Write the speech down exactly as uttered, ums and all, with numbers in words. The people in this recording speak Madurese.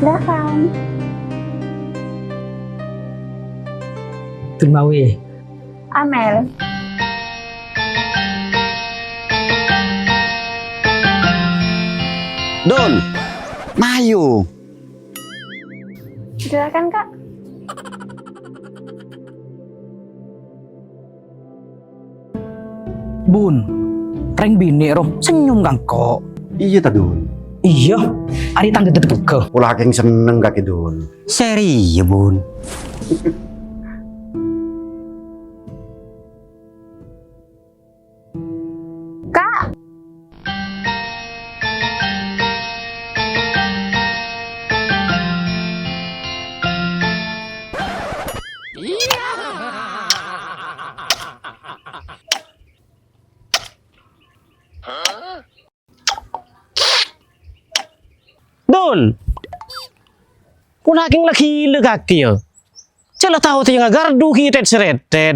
Silakan. Dun mawi. Amel. Dun, mayu. Silakan, Kak. Bun, rèng binè' ro, senyum ka engko'. Iyâ ta, Dun? Iyâ, arè tang dâddhi bhâghâ. Pola kèng senneng kakè, Dun. Sèriyus, Bun. Kak. Dun, pola kèng la ghilâ kakè, yâ. Jhâ' la tao tèyang aghârdhu ghi' tèt-sèrètèt.